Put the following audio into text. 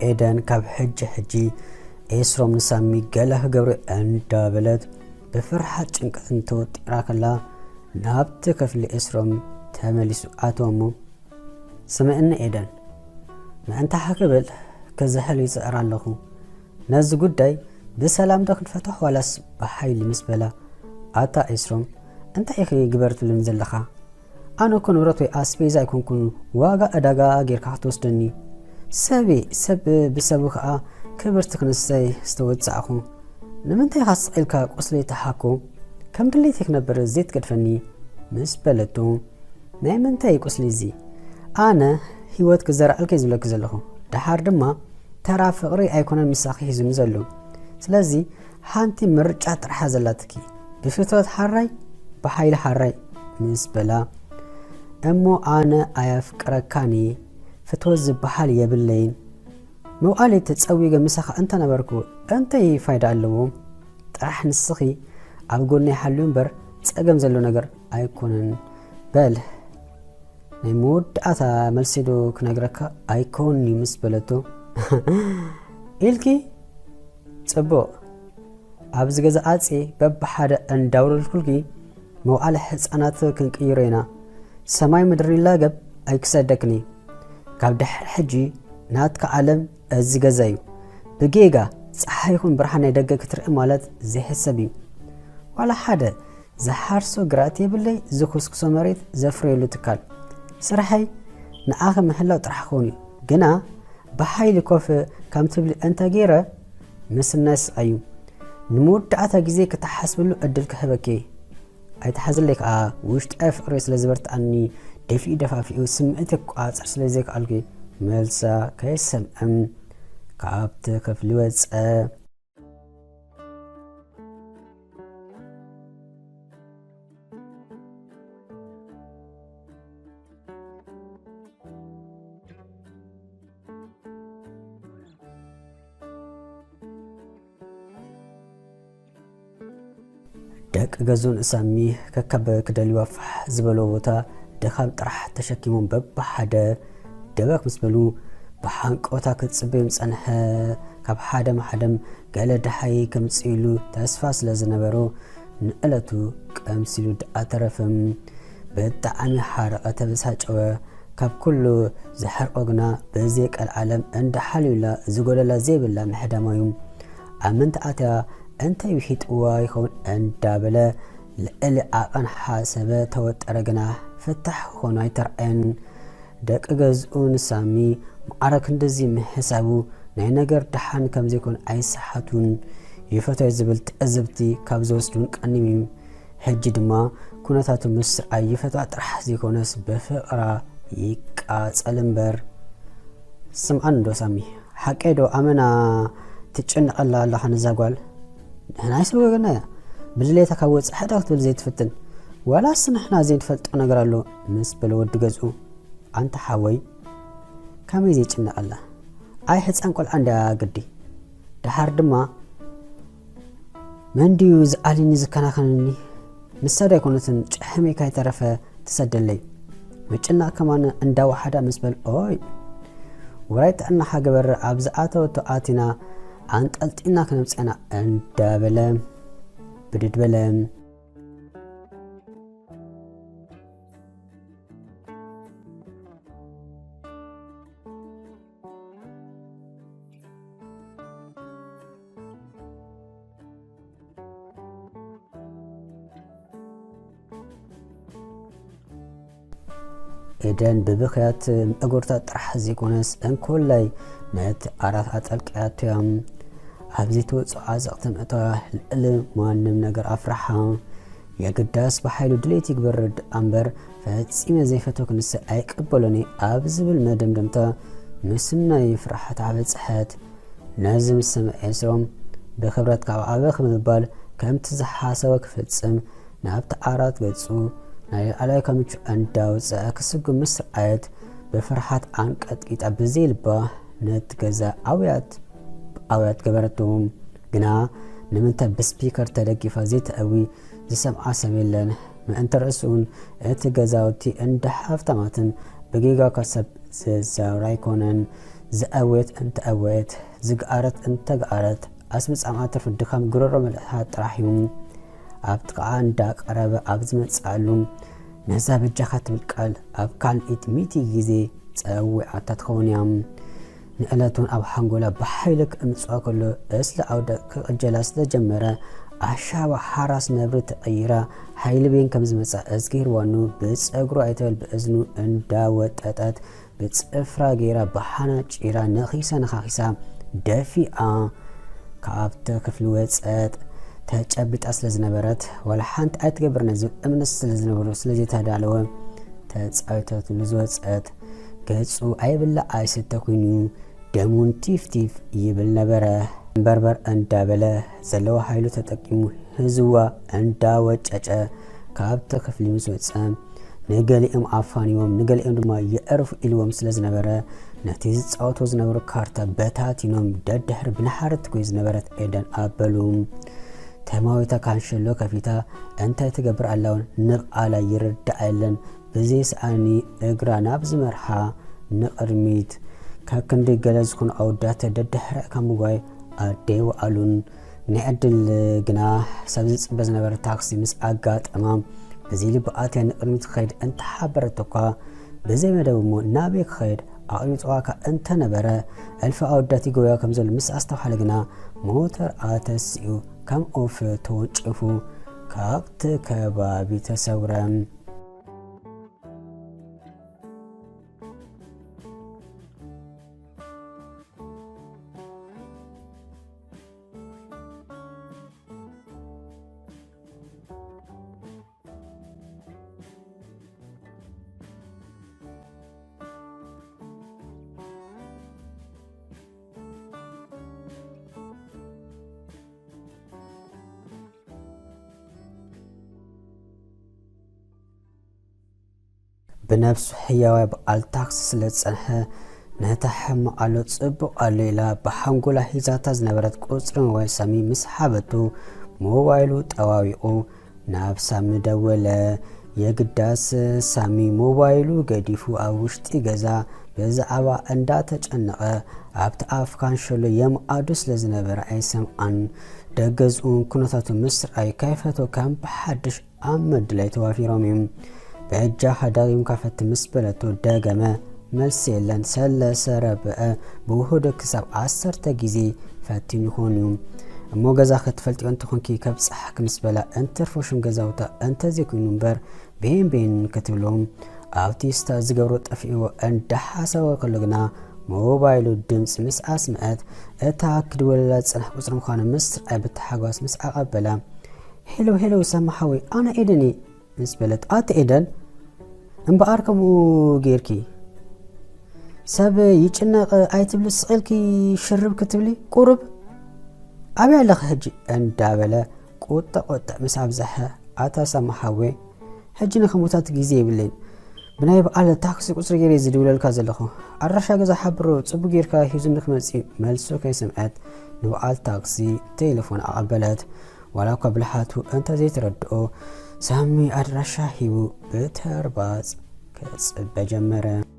ኤደን ካብ ሕጂ ሕጂ ኤስሮም ንሳሚ ገለ ክገብሮ እንዳበለት ብፍርሓት ጭንቀትን ተወጢራ ከላ ናብቲ ክፍሊ ኤስሮም ተመሊሱ ኣተወ እሞ፣ ስምዕኒ ኤደን፣ ምእንታኺ ክብል ክዝሕል ይጽዕር ኣለኹ። ነዚ ጉዳይ ብሰላም ዶ ክንፈትሖ ዋላስ ብሓይሊ ምስ በላ፣ ኣታ ኤስሮም፣ እንታይ ኢኺ ግበር ትብልኒ ዘለኻ? ኣነ እኮ ንብረት ወይ ኣስቤዛ ኣይኮንኩን ዋጋ ዕዳጋ ጌርካ ክትወስደኒ። ሰብየ፣ ሰብ ብሰቡ ከኣ ክብርቲ ክንሰይ ዝተወጻእኹ። ንምንታይ ኢኻ ስቕ ኢልካ ቁስለይ ትሓኮ? ከም ድሌተይ ክነብር ዘይትገድፈኒ? ምስ በለቶ፣ ናይ ምንታይ ቁስሊ እዚ? ኣነ ህይወት ክዘርኣልከ ዝብለኪ ዘለኹ። ደሓር ድማ ተራ ፍቕሪ ኣይኮነን ምሳኺ ሒዙኒ ዘሎ። ስለዚ ሓንቲ ምርጫ ጥራሕ ዘለትኪ። ብፍትወት ሓራይ፣ ብሓይሊ ሓራይ ምስ በላ፣ እሞ ኣነ ኣየፍቅረካን እየ። ፍትወት ዝበሃል የብለይን። መውዓሊ ተጸዊገ ምሳኻ እንተነበርኩ እንታይ ፋይዳ ኣለዎ? ጥራሕ ንስኺ ኣብ ጎነይ ሓልዩ እምበር ጸገም ዘሎ ነገር ኣይኮነን። በል ናይ መወዳእታ መልሲ ዶ ክነግረካ ኣይከውን'ዩ ምስ በለቶ፣ ኢልኪ ጽቡቕ፣ ኣብዚ ገዛ ኣጽየ በብሓደ እንዳውረድኩልኪ መውዓሊ ሕጻናት ክንቅይሮ ኢና። ሰማይ ምድሪ ይላገብ ኣይክሰደክን እየ። ካብ ድሕሪ ሕጂ ናትካ ዓለም እዚ ገዛ እዩ። ብጌጋ ጸሓይ ይኹን ብርሃን ናይ ደገ ክትርኢ ማለት ዘይሕሰብ እዩ። ዋላ ሓደ ዝሓርሶ ግራት የብለይ፣ ዝኹስኩሶ መሬት ዘፍርየሉ ትካል። ስርሐይ ንኣኺ ምሕላው ጥራሕ ክኸውን እዩ። ግና ብሓይሊ ኮፍ ከም ትብሊ እንተ ገይረ ምስናይ ስቓይ እዩ። ንመወዳእታ ግዜ ክትሓስብሉ ዕድል ክህበኪ እየ። ኣይትሓዝለይ ከኣ፣ ውሽጣዊ ፍቕሪ ስለ ዝበርትዓኒ፣ ደፊኡ ደፋፊኡ ስምዒተይ ክቆጻጸር ስለ ዘይከኣልኩ፣ መልሳ ከይሰምዐ ካብቲ ክፍሊ ወጸ። ደቂ ገዝኡን ሳሚ ከካብ ክደልይዋ ፋሕ ዝበሎ ቦታ ድኻም ጥራሕ ተሸኪሞም በብሓደ ደበኽ ምስ በሉ፣ ብሓንቀውታ ክጽበዮም ዝጸንሐ ካብ ሓደም ሓደም ገለ ደሃይ ከምጽእሉ ተስፋ ስለ ዝነበሮ፣ ንዕለቱ ቀምሲሉ ደኣ ተረፈ። ብጣዕሚ ሓረቐ፣ ተበሳጨወ። ካብ ኩሉ ዘሕርቆ ግና በዚ ቀልዓለም እንዳሓልዩላ ዝጎደላ ዘይብላ ምሕዳማ እዩ። ኣብ ምንታይ ኣትያ፣ እንታይ ውሒጥዋ ይኸውን እንዳበለ ልዕሊ ዓቐን ሓሰበ፣ ተወጠረ፣ ግና ፍታሕ ክኾኖ ኣይተርኣየን። ደቂ ገዝኡ ንሳሚ ማዕረ ክንድዚ ምሕሳቡ ናይ ነገር ደሓን ከም ዘይኮን ኣይሰሓቱን። ይፈትያ ዝብል ትዕዝብቲ ካብ ዝወስዱን ቀኒም እዩ። ሕጂ ድማ ኩነታቱ ምስርኣይ ይፈትዋ ጥራሕ ዘይኮነስ ብፍቕራ ይቃጸል እምበር። ስምዓኒ ዶ ሳሚ፣ ሓቀይ ዶ ኣመና ትጭነቐላ ኣለኻ ነዛ ጓል? ንሕና ኣይሰጎገናያ። ብድሌታ ካብ ወጻኢ ሕደ ክትብል ዘይትፍትን። ዋላስ ንሕና ዘይንፈልጦ ነገር ኣሎ? ምስ በለ ወዲ ገዝኡ። ኣንታ ሓወይ፣ ከመይ ዘይጭነቐላ? ኣይ ሕጻን ቆልዓ እንድያ ግዲ። ደሓር ድማ መን ድዩ ዝኣልኒ ዝከናኸነኒ? ንሳ ዶ ኣይኮነትን ጭሕመይ ካይተረፈ ትሰደለይ? ምጭናቕ ከማን እንዳወሓዳ ምስ በል፣ ኦይ፣ ውራይ ጥዕናኻ ግበር፣ ኣብ ዝኣተወቶ ኣቲና ኣንጠልጢልና ክነምጽኣና እንዳበለ ብድድ በለ። ኤደን ብብኽያት ምእጉርታ ጥራሕ ዘይኮነስ፣ እንኮላይ ነቲ ዓራት ኣጠልቅያቶ እያ። ኣብ ዘይትወጽኦ ዓዘቕቲ ምእታዋ ልዕሊ ማንም ነገር ኣፍርሓ። የግዳስ ብሓይሉ ድሌት ይግበር ደኣ እምበር፣ ፈጺመ ዘይፈተወኪ ንሰይ ኣይቅበሎን እየ ኣብ ዝብል መደምደምታ ምስናይ ፍርሓት ዓበጽሐት። ነዚ ምስ ሰምዐ ኤስሮም ብኽብረት ካብ ዓበኽ ብምባል ከምቲ ዝሓሰቦ ክፍጽም ናብቲ ዓራት ገጹ ናይ ላዕላይ ካምቹ እንዳውጽአ ክስጉም ምስ ረኣየት ብፍርሓት ኣንቀጥቂጣ ብዘይ ልባ ነቲ ገዛ ኣውያት ኣውያት ገበረቶ። ግና ንምንታይ ብስፒከር ተደጊፋ ዘይተእዊ ዝሰምዓ ሰብ የለን። ምእንቲ ርእሱን እቲ ገዛውቲ እንዳ ሃፍታማትን ብጌጋ ካብ ሰብ ዝዛወር ኣይኮነን። ዝኣወየት እንተኣወየት፣ ዝገኣረት እንተገኣረት፣ ኣስምጻምኣ ትርፊ ድኻም ጉሮሮ መልእኻ ጥራሕ እዩ። ኣብ ጥቓኣ እንዳቐረበ ኣብ ዝመጽኣሉ፣ ነዛ በጃኻ ትብል ቃል ኣብ ካልኢት ሚእቲ ግዜ ጸዊዓታ ትኸውን እያ። ንዕለት እውን ኣብ ሓንጎላ ብሓይሊ ክእምጽዋ ከሎ፣ እስለ ኣውደ ክቕጀላ ስለ ጀመረ፣ ኣሻባ ሓራስ ነብሪ ተቐይራ፣ ሓይሊ ቤን ከም ዝመጻ እዝጊር ዋኑ ብጸጉሩ ኣይተበል ብእዝኑ እንዳወጠጠት፣ ብጽፍራ ገይራ ብሓናጪራ ነኺሳ ነኻኺሳ ደፊኣ ካብቲ ክፍሊ ወጸት። ተጨቢጣ ስለ ዝነበረት፣ ዋላ ሓንቲ ኣይትገብር ነዚ እምነት ስለ ዝነበሮ ስለ ዘይተዳለወ፣ ተጻዊተትሉ ዝወጸት። ገጹ ኣይብላዕ ኣይስተ ኮይኑ፣ ደሙን ቲፍ ቲፍ ይብል ነበረ። በርበር እንዳበለ ዘለዎ ሓይሉ ተጠቂሙ ህዝዋ እንዳወጨጨ ካብቲ ክፍሊ ምስ ወጸ፣ ንገሊኦም ኣፋንዎም፣ ንገሊኦም ድማ የዕርፉ ኢልዎም ስለ ዝነበረ፣ ነቲ ዝጻወቶ ዝነበሩ ካርታ በታቲኖም ደድሕሪ ብንሓረት ትጎይ ዝነበረት ኤደን ኣበሉ። ተማዊታ ካንሸሎ ከፊታ እንታይ ትገብር ኣላ እውን ንብዓላ ይርዳእ የለን። ብዘይሰኣኒ እግራ ናብ ዝመርሓ ንቕድሚት። ካብ ክንዲ ገለ ዝኾኑ ኣወዳት ደድሕሪኣ ካብ ምጓይ ኣደይወኣሉን። ናይ ዕድል ግና ሰብ ዝጽበ ዝነበረ ታክሲ ምስ ኣጋጠማ፣ ብዘይ ልቢ ኣትያ ንቕድሚት ክኸይድ እንተሓበረት እኳ፣ ብዘይ መደብ እሞ ናበይ ክኸይድ ኣቕቢጽዋካ እንተነበረ፣ እልፊ ኣወዳት ይጎያ ከም ዘሎ ምስ ኣስተውሓለ ግና፣ ሞተር ኣተሲኡ ከም ኦፍ ተወንጪፉ ካብቲ ከባቢ ተሰውረ። ብነብሱ ሕያዋይ በዓል ታክሲ ስለ ዝጸንሐ፣ ነታ ሕማቕ ኣሎ ጽቡቕ ኣሎ ኢላ ብሓንጎላ ሒዛታ ዝነበረት ቁጽሪ ሞባይል ሳሚ ምስ ሓበቱ፣ ሞባይሉ ጠዋዊቑ ናብ ሳሚ ደወለ። የግዳስ ሳሚ ሞባይሉ ገዲፉ ኣብ ውሽጢ ገዛ ብዛዕባ እንዳተጨነቐ ኣብቲ ኣፍ ካንሸሎ የምኣዱ ስለ ዝነበረ ኣይሰምዓን። ደገዝኡን ኩነታቱ ምስራይ ከይፈተው ከም ብሓድሽ ኣብ ምድላይ ተዋፊሮም እዮም። በጃኻ ደጊምካ ፈትን ምስ በለቶ ደገመ። መልሲ የለን። ሰለሰ ረብዐ ብውህዶ ክሳብ ዓሰርተ ግዜ ፈቲኑ ይኾን እዩ። እሞ ገዛ ክትፈልጥዮ እንተኾንኪ ከብጽሓኪ ምስ በላ እንትርፎ ሽም ገዛውታ እንተዘይኮይኑ እምበር ቤን ቤን ክትብሎ ኣብቲ ስታ ዝገብሮ ጠፊእዎ እንዳሓሰበ ከሎ ግና ሞባይሉ ድምፂ ምስ ኣስምዐት እታ ክድወለላ ዝጸንሐ ቁፅሪ ምዃኑ ምስ ረኣየ ብታሓጓስ ምስ ኣቐበላ፣ "ሄሎ ሄሎ ሳሚ ሓወይ፣ ኣነ ኤደን እየ" ምስ በለት፣ "ኣቲ ኤደን፣ እምበኣር ከምኡ ጌርኪ ሰብ ይጭነቕ ኣይትብሊ፣ ስቕ ኢልኪ ሽርብ ክትብሊ ቁሩብ ኣበይ ኣለኺ ሕጂ?" እንዳበለ ቁጥዕ ቁጥዕ ምስ ኣብዝሐ፣ "ኣታ ሳሚ ሓወይ፣ ሕጂ ንኽሞታት ግዜ የብለይን። ብናይ በዓል ታክሲ ቁፅሪ ገይረ ዝድውለልካ ዘለኹ። ኣድራሻ ገዛ ሓብሮ፣ ፅቡቅ ጌርካ ሒዙኒ ክመፅእ" መልሱ ከይሰምዐት ንበዓል ታክሲ ቴሌፎን ኣቐበለት። ዋላ እኳ ብልሓቱ እንተ ዘይተረድኦ፣ ሳሚ ኣድራሻ ሂቡ ብተርባጽ ክጽበ ጀመረ።